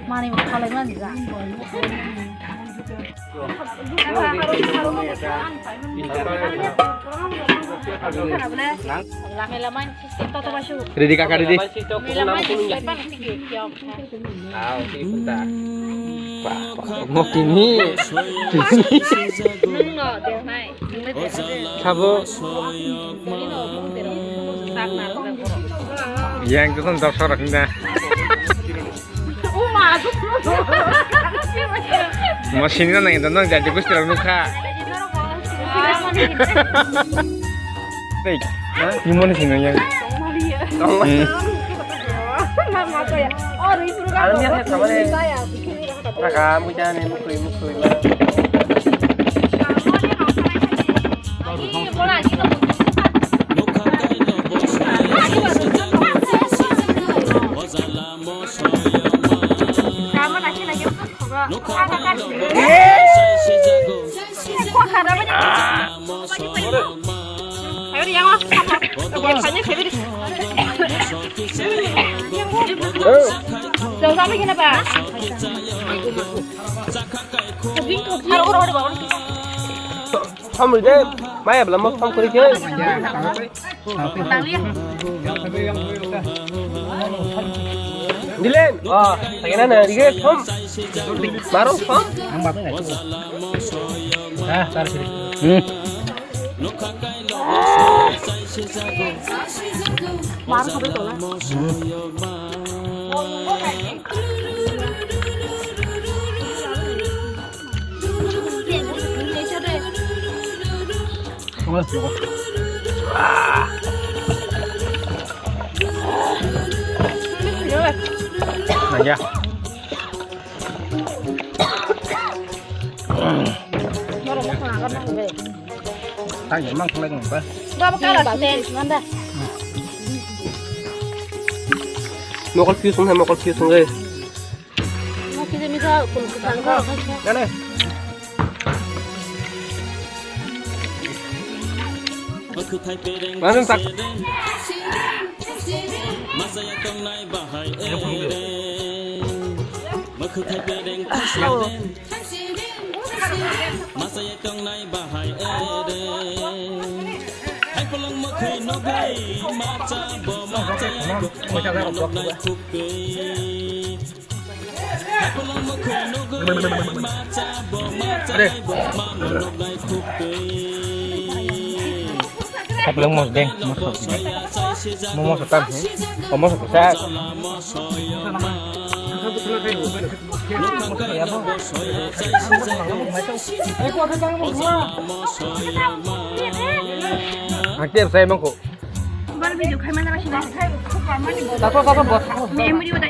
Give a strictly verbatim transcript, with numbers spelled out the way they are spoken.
Mani khalai man ja. Ready kaka, ready. Ngok tini. Sabo. Yang tu kan doktor na. Mo sini na nang, nang jadi bus terang nukha. Tei, ni mo ni sini yang. Ano niya sa kamane. Naka, mujane, mukui, mukui, ma. Samri de, maya bela mo samri ke. Dilen, oh, lagi na na dige thom. Maro thom. Hmm. Maro khabe tola. Nanya. Tang ya mang khlai nang ba. Mokol pius nang, mokol pius nang. Nane. Masa ya tongnai bahai ere. Mwkhwthai pereng khasireng. Masa ya tongnai bahai ere. Hai polong mwkhwi nogwi macha bo macha ya go. Mano noknai khukwi. Kapelang mos deng, mos. Mo mos tam he. O mos sa. Ang tiap saya mangko. Bal video khai mana lagi dah. Tato, tato, bos. Memory wada